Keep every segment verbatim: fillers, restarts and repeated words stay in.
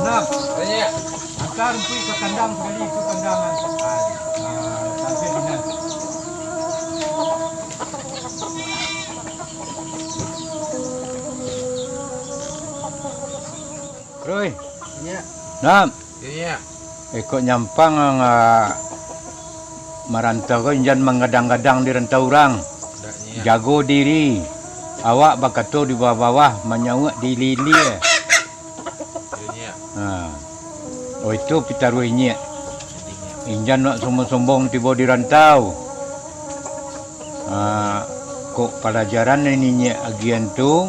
Anam. Antar empuik ka kandang sakali, itu kandang, ah, ah, sampai dinan. Roi. Inyak. Nam. Inyak. Iko nyampang, ah, marantau ko injan manggadang-gadang di rantau urang. Dak, Nyak. Jago diri. Awak bakato di bawah-bawah, manyauak di ilia. Iyo, Nyak. Ha. Oh, itu pitaruah inyiak. Injan nak sombong-sombong tibo di rantau. Ah, kok palajaran nan inyiak agiahan tu,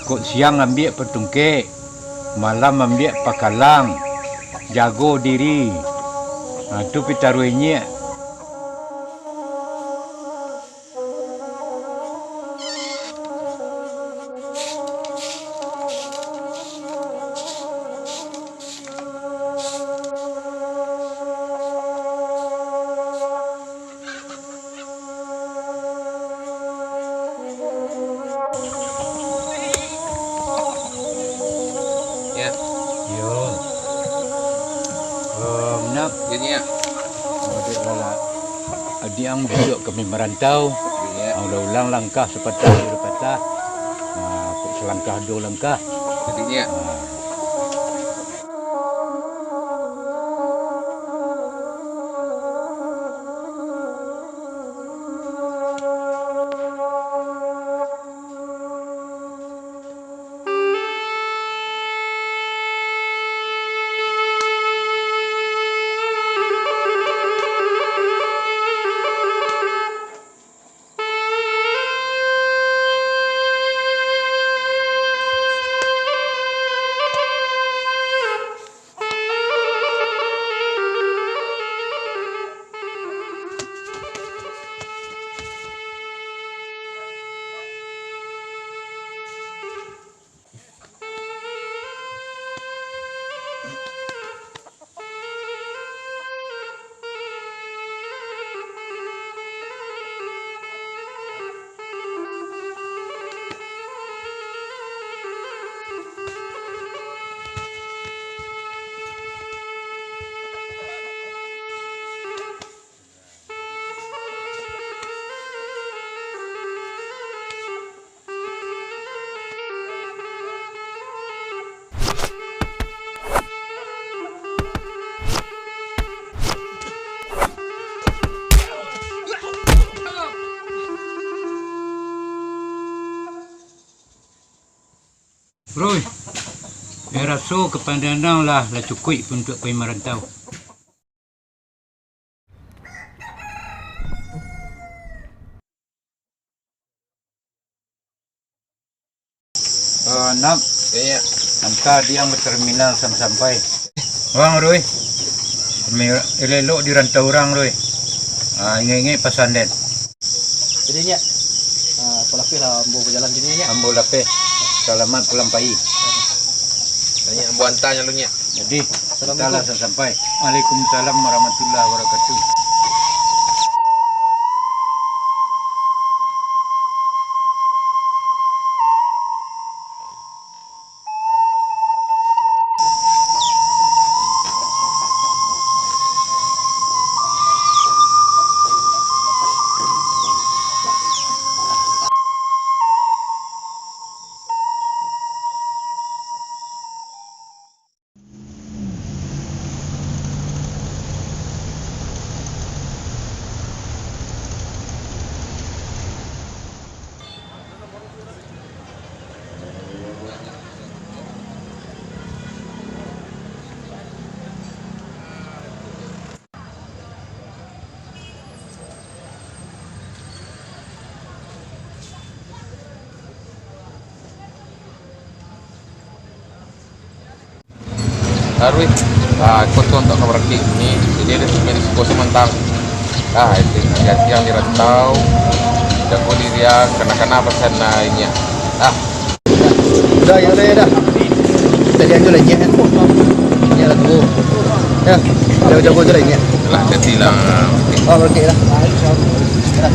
kok siang ambiak patungkek, malam ambiak pakalang, jago diri. Ah, tu pitaruah inyiak. Ya. Yo. Om, Nap. Ya, Nyiak. Adiak lala. Adiak ang bisuak kami marantau. Iya. Ang ulang-ulang langkah sapatah dua patah. Ah, kok salangkah duo langkah. Jadi, Nyiak. Ah. Roi, eh, raso kapandaian ang lah, lah cukuik untuak pai marantau. Eh, Nap. Iya. Angka diang ka terminal sam-, sampai. Bang, Roi. Kami elok-elok di rantau urang, Roi. Ah, ingek-ingek pasan den. Jadi, Nyak, ah, apo lapeh lah ambo bajalan kini, Nyak? Ambo lapeh. Salamat pulang pai. Nyak, ambo anta nyo lu, Nyak. Jadi, Assalamualaikum. Kita lah sampai. Waalaikumsalam warahmatullahi wabarakatuh. Taruih, ah, iko tu untuak kabar kini. Jadi, ado siko mantang. Ah, itu, hati-hati ang di rantau. Jago diri ang, kana-kana pasan, ah, inyak. Ah. Dah, yo dah, yo dah. Tadi aja lah inyak, kan? Inyak lah tu. Ya, jago-jago je lah inyak. Lah, hati-hati lah. Oh, okey lah. Dah.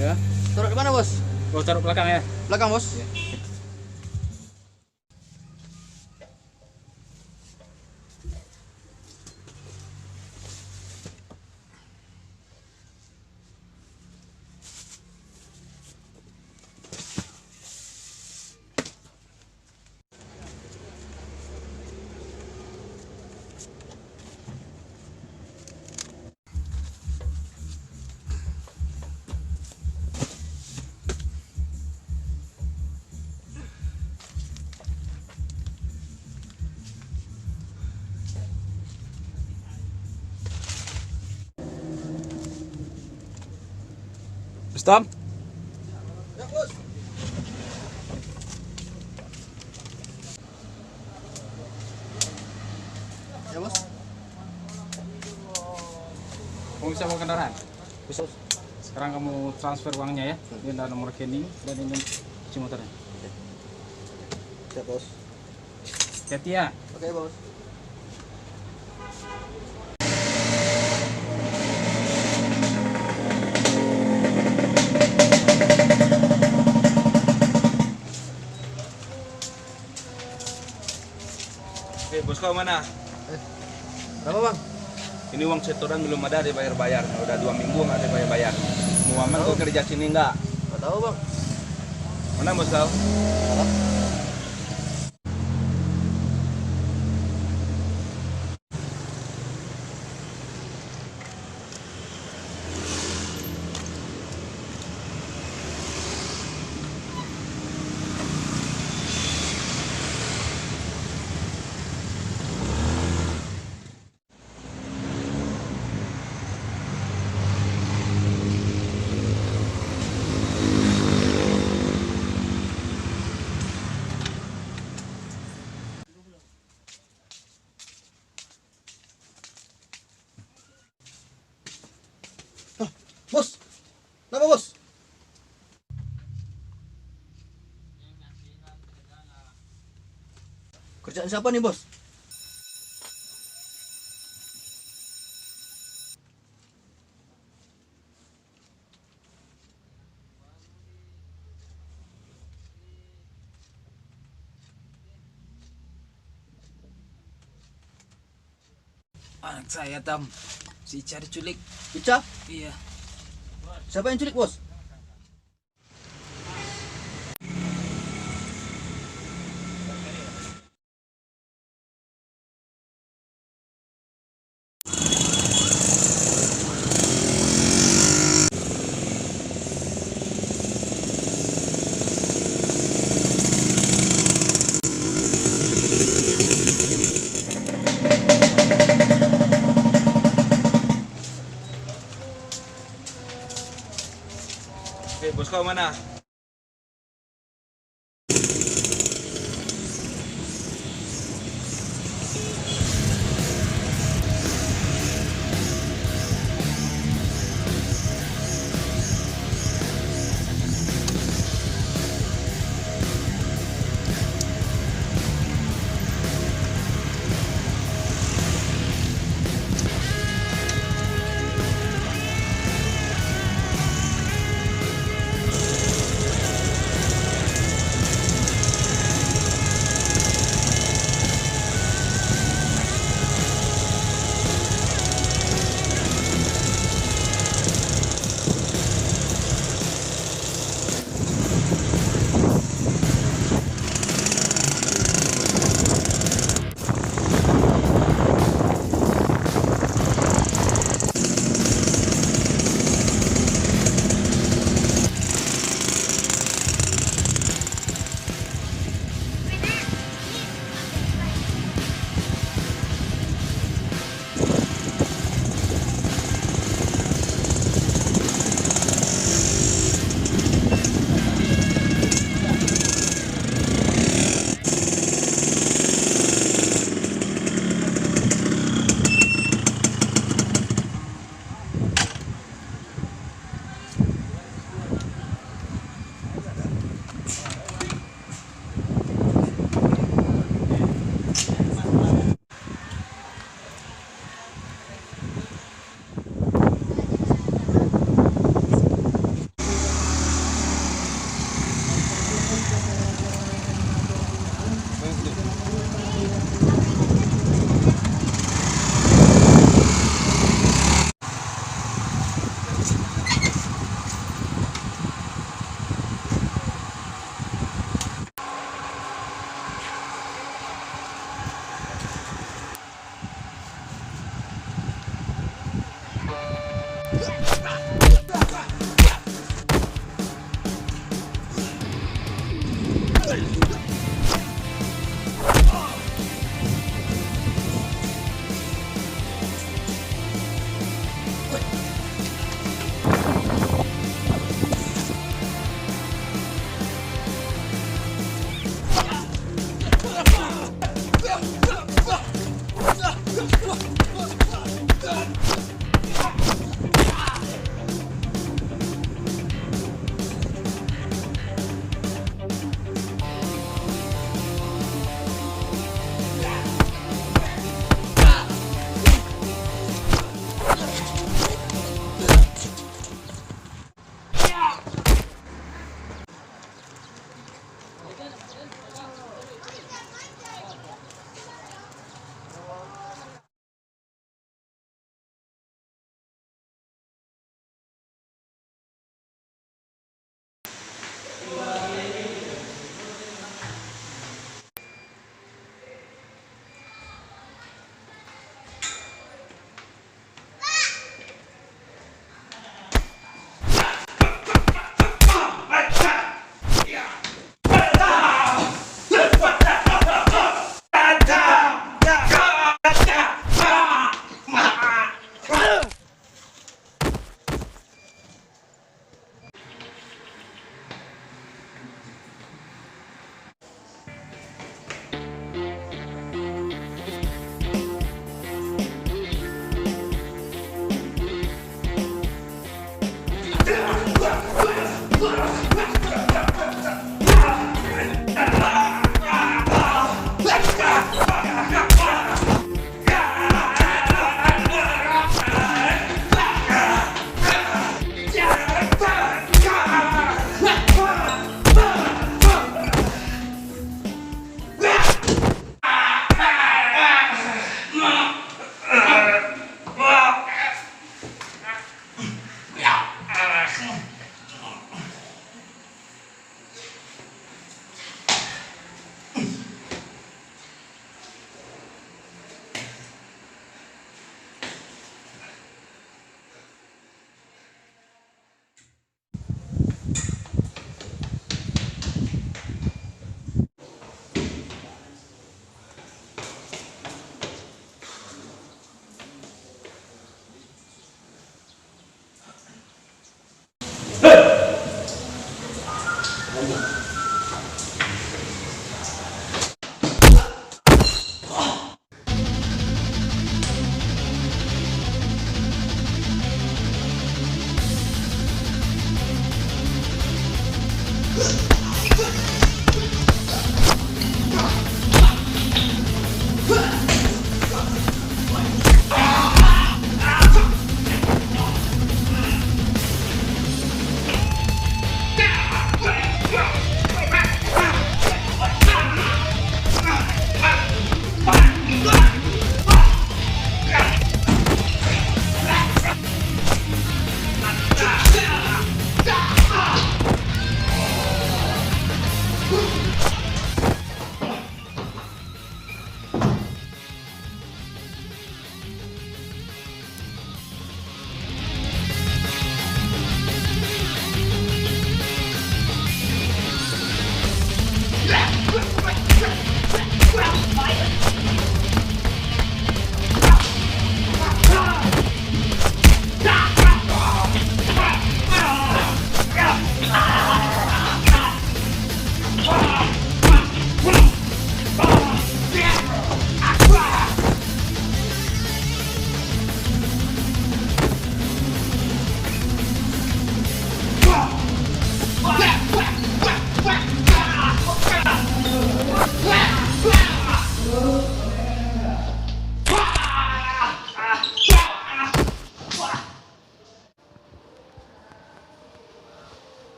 Ya. Taruh di mana, Bos? Bos, taruh belakang, ya. Belakang, Bos. Ya. Rustam? Ya, Bos. Kamu bisa bawa kendaraan? Bisa, Bos. Sekarang kamu transfer uangnya, ya. Hmm. Ini ada nomor rekening dan ini kunci motornya. Oke. Siap, Bos. Hati-hati, ya. Oke, Bos. Eh, bos kau mana? Eh, kenapa, Bang? Ini uang setoran belum ada dibayar-bayar. Udah dua minggu nggak dibayar-bayar. Mau aman kau kerja sini nggak? Nggak tahu, Bang. Mana bos kau? Nggak tahu. Hah, Bos? Kenapa, Bos? Kerjaan siapa nih, Bos? Anak saya, Tam. Si Ica diculik. Ica? Iya. Siapa yang culik, Bos? Eh, bos kau mana?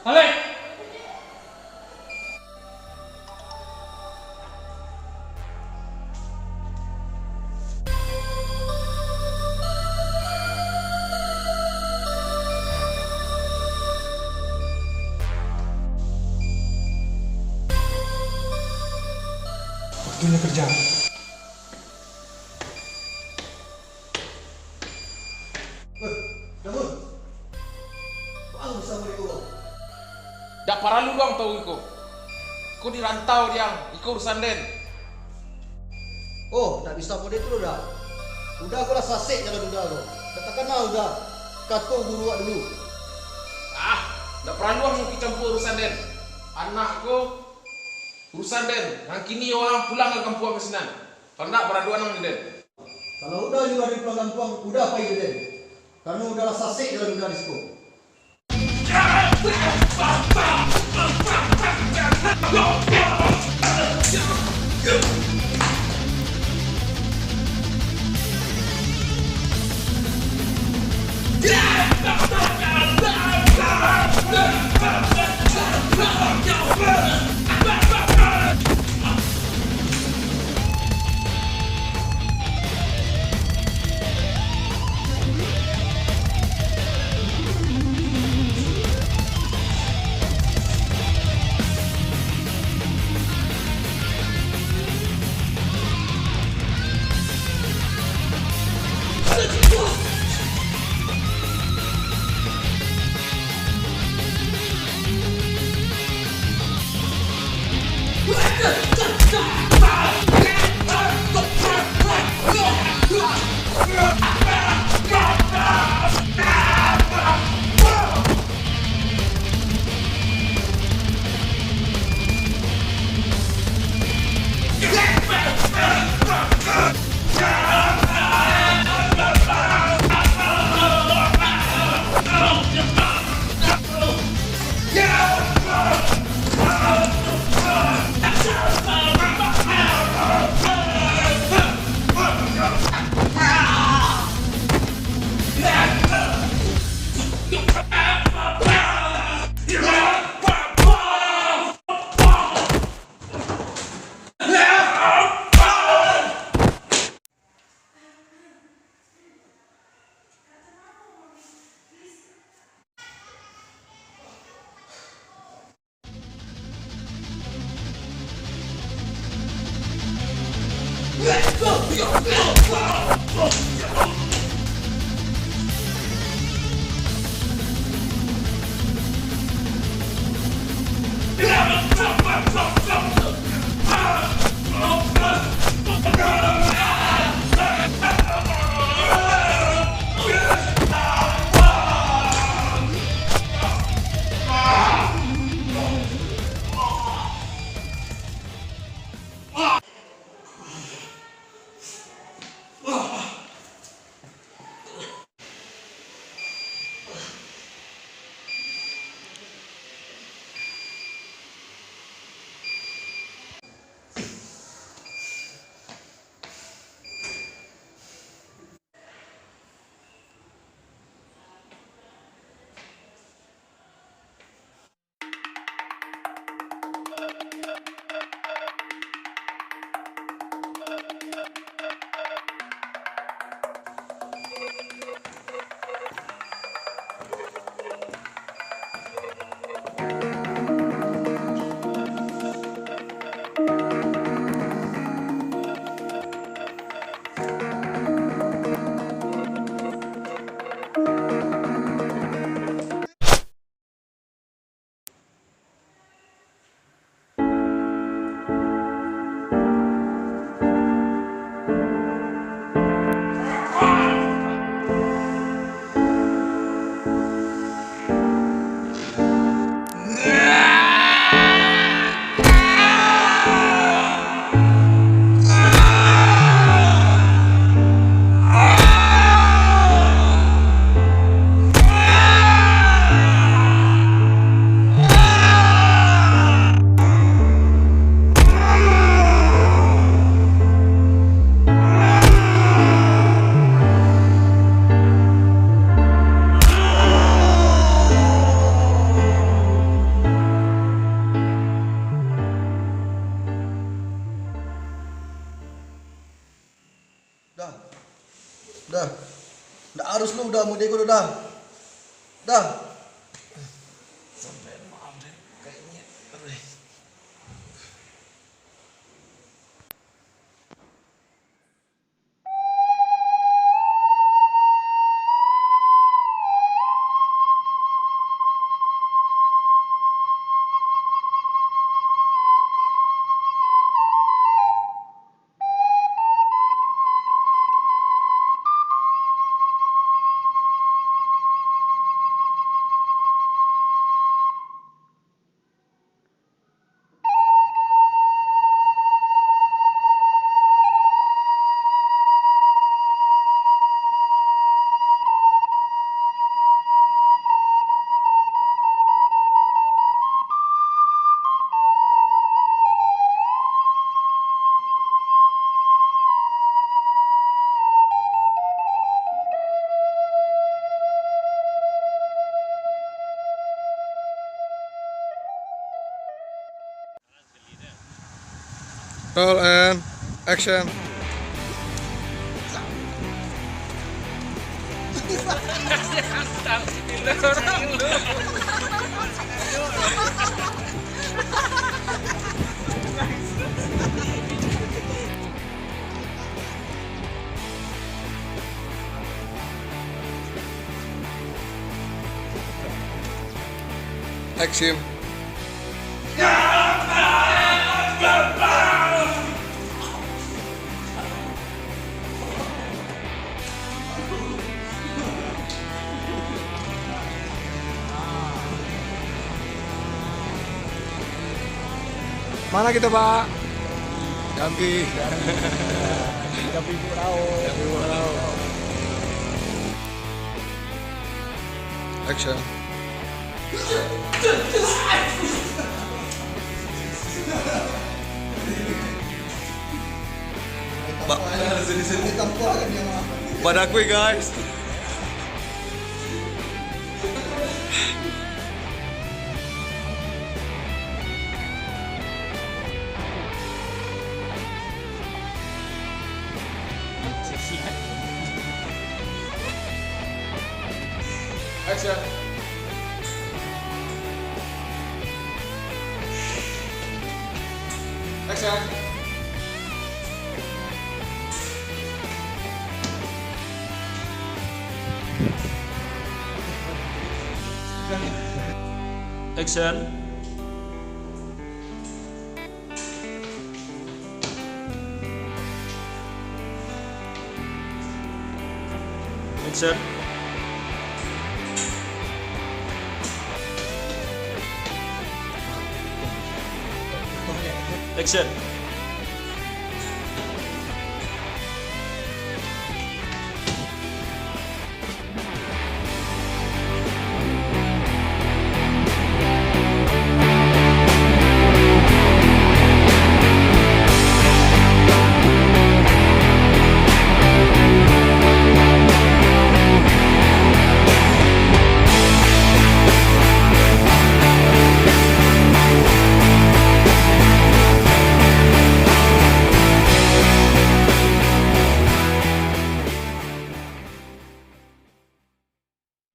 Alek! Waktunyo karajo. Weh, Damun! Baa bisa mode ko, Bang? Dak paralu Bang tahu iko. Iko di rantau diang, iko urusan den. Oh, dak bisa mode tu doh, Da. Uda ko lah sasek jalan Uda ko. Dak takana Uda kato guru wak dulu. Ah, dak paralu Bang ikut campua urusan den. Anak ko urusan den. Nan kini waang pulang ka kampuang ka sinan. Kalau ndak, baraduan ang jo den. Kalau Uda nyuruah den pulang kampuang, Uda pai jo den. Karano Uda lah sasek jalan Uda di siko. Mudik ko dah. Dah. Sampai maaf deh. Kayaknya. Aduh. Roll and action. Action. Mana kita, Pak? Jambi. Jambi Pulau. Jambi Pulau. Action. Ba-, badakui, guys. Action. Action. Action. Action. Action.